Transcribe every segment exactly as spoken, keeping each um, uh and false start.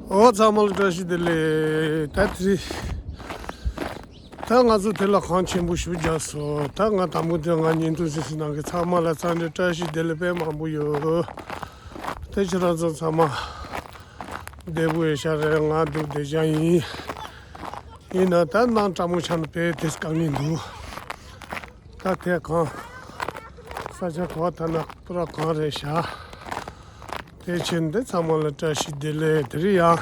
ཨོ་ཚང་མ་ལ་བཀྲ་ཤིས་བདེ་ལེགས། ད་དེ་རིང་ད་ང་ཚོ་དེ་ལ་གངས་ཆེན་པོ་ཞིག་རྒྱག་སོང་། ད་ང་དང་པོ་དེ་ང་བརྙན་ཐུང་བཟོས་སའི་ནང་གི་ཚང་མ་ལ་འཚམས་འདྲི་བཀྲ་ཤིས་བདེ་ལེགས་དཔེ་མང་པོ་ཡོད། དེ་ཁྱེད་རང་ཚོ་ཚང་མ་བདེ་པོ་ཡོད་ཤག་རེད། ང་སྡུག་བདེ་ཤག་ཡིན། ཡིན་ན་ད་ནང་སྤྲང་མོ་ཆགས་ན་དཔེ་དེ་དཀའ་ངལ་འདུག་ད་དེ་གང་ས་ཆ་གོ་ཐ་ན་པུ་ར་གང་རེད་ཤག་དེ་ཕྱིན་འདི་ཚང་མ་ལ་བཀྲ་ཤིས་བདེ་ལེགས། དེ་རིང་ཡང་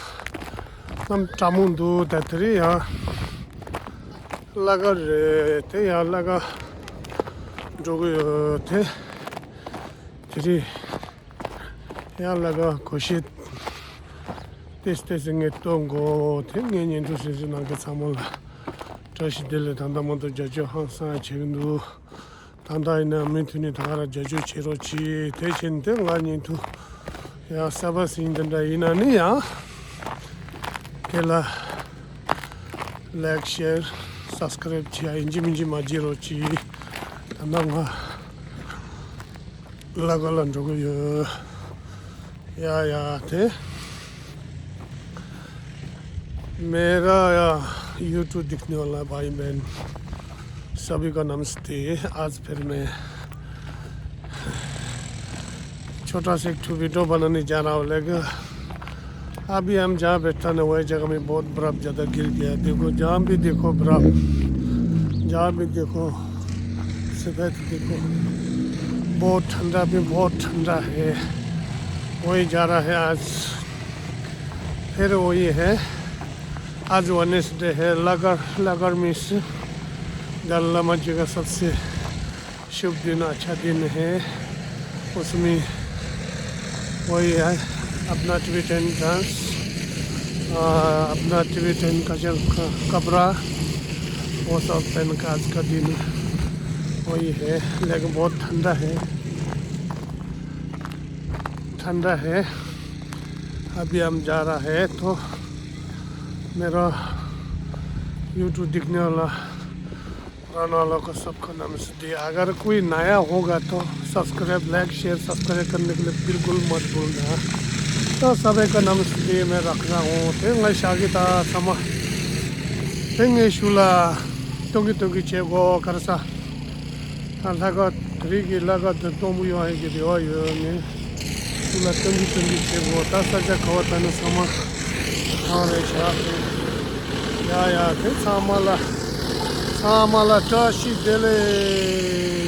གནམ་སྤྲང་མོ་འདུག་ད་དེ་རིང་ཡང་གླ་གར་རེད། དེ་ཡང་གླ་གར་འགྲོ་གི་ཡོད། དེ་དེ་རིང་ཡང་གླ་གར་གོ་ཤེས་ཏེས་ཏེས་ངས་སྟོན་གོ་དེ་ངས་བརྙན་ཐུང་སྲིད་སྲིད་ནང་གི་ཚང་མ་ལ་བཀྲ་ཤིས་བདེ་ལེགས། ད་ལྟ་མ་གཏོགས་རྒྱབ་སྐྱོར་ཧང་སང་བྱེད་གི་འདུག་ད་ལྟ་ཡིན་ན་མུ་མཐུད་ནས་ད་ག་རང་རྒྱབ་སྐྱོར་བྱེད་རོགས་གྱིས། དེ་བཞིན་དེ་ང་བརྙན་ཐུང་ཡང་གསར་པ་ཟིན་འདི་འདྲ་ཡིན་ན་ནི་ཡང་དེ་ལ་ལའིཀ་ཤེར་སབ་སི་ཀ་རེབ་བྱེད་ཡ་ཡིན་གཅིག་མིན་གཅིག་མ་བརྗེད་རོགས་གྱིས། ད་ལྟ་ང་གླ་གར་ལ་འགྲོ་གི་ཡོད། ཡ་ཡ་དེ། मेरा या YouTube देखने वाला भाई बहन सभी का नमस्ते। आज फिर मैं छोटा सा एक ठो वीडियो बनाने जा रहा हूँ, लेकिन अभी हम जहाँ बैठा ना, वही जगह में बहुत बर्फ ज़्यादा गिर गया। देखो, जहाँ भी देखो बर्फ, जहाँ भी देखो सफेद, देखो बहुत ठंडा, भी बहुत ठंडा है। वही जा रहा है आज, फिर वही है। आज वेडनेसडे है। लगर, लगर मीन्स दलाई लामा जी का सबसे शुभ दिन, अच्छा दिन है। उसमें वही है, अपना टिबेटन डांस, आ, अपना टिबेटन कल्चर का कपड़ा, वो सब पहन का आज का दिन वही है। लेकिन बहुत ठंडा है, ठंडा है। अभी हम जा रहा है, तो मेरा YouTube देखने वाला पुराना वालों को सबको नमस्ते। अगर कोई नया होगा तो सब्सक्राइब, लाइक, शेयर, सब्सक्राइब करने के लिए बिल्कुल मत भूलना। तो सभी को नमस्ते मैं रख रहा हूँ। དེ་ངའི་ཞག་གི་ད་ཚང་མ་དེ་ངའི་ཤུལ་ལ་སྟོན་གི་སྟོན་གི་བྱེད་དགོས་ག་རེ་ཟ། ད་ལྷ་ཁང་རིགས་ཀྱི་གླ་གར་དུ་གཏོང་བུ་ཡོང་ཡ་གི་རེ་བ་ཡོད། ངས་ཁྱོད་ལ་སྟོན་གི་སྟོན་གི་བྱེད་དགོས། ད་ས་ཆ་ག་བ་ད་ནི་ཚང་མ་གང་རེད་ཤག་ཡ་ཡ་དེ་ཚང་མ་ལ་ཚང་མ་ལ་བཀྲ་ཤིས་བདེ་ལེགས།